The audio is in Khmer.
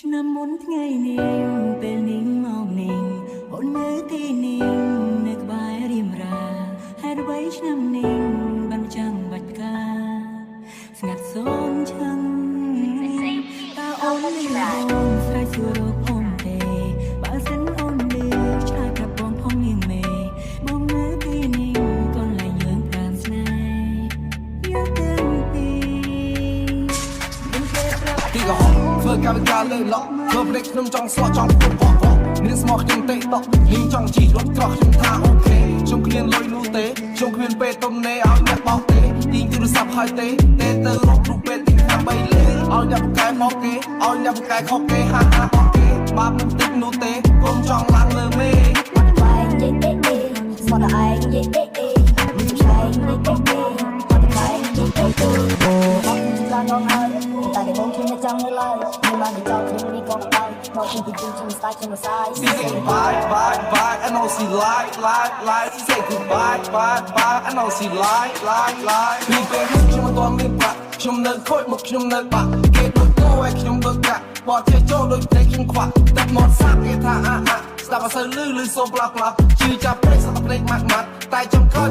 ឆ្នាំមុនថ្ងៃនេះពេលនេះមកនេះអូននៅទីនេះនៅក្បែររៀមរាហេតុអ្វីឆ្នាំនេះបានចាំបាច់ផ្កាស្ងាត់សូន្យឆឹងតើអូនលឺបងស្រែកសួររកអូនទេបើសិនអូនលឺឆ្លើយប្រាប់បងផងនាងមេបងនៅទីនេះកន្លែងយើងប្រានស្នេហ៍យើងទាំងពីរមានគេប្រាប់ ទីកុហកធ្វើកម្មវិការលើឡក់ធ្វើភ្នែកខ្ញុំចង់ស្លក់ចង់ពុកបកបកនាងស្មោះខ្ញុំទេតក់នាងចង់ជីរត់ក្រោះខ្ញុំថាOK ខ្ញុំគ្មានលុយនោះទេខ្ញុំគ្មានពេលទំនេរឲ្យអ្នកបោកទេទីងទូរស័ព្ទហើយទេទេទៅរករូបពេលទីខាងបីលេឲ្យអ្នកពូកែមកគេឲ្យអ្នកពូកែខុសគេហាហាបោកគេបាបមិនតិចនោះទេកុំចង់ឡើងលើមេ បែងនិយាយអេអេស្មត់តែឯងនិយាយអេអេមានឆ្លែងនិយាយអេអេអត់តែឯងនិយាយអេអេបងខ្ញុំឡើងងហើយតែគេបងខ្ញុំចង់នៅឡើយខ្ញុំបានទៅចោលខ្ញុំនេះក៏ទៅមកពីទីខ្ញុំស្ដាយខ្ញុំសាយ She say bye bye bye, I know she lie lie lie. She say goodbye bye bye, I know she lie lie lie. ពីពេលនោះខ្ញុំមិនទាន់មានប្រាក់ខ្ញុំនៅខូចមកខ្ញុំនៅបាក់គេដូចគោឲ្យខ្ញុំដូចកាក់បត់ចេះចូលដូចតែខ្ញុំខ្វាក់ទឹកមាត់សាប់គេថាអាអាស្ដាប់អត់សូវលឺលឺសូមផ្លាប់ផ្លាប់ជឿចាប់ព្រេកសត្វភ្នែកម៉ាត់ម៉ាត់តែចុងក្រោយ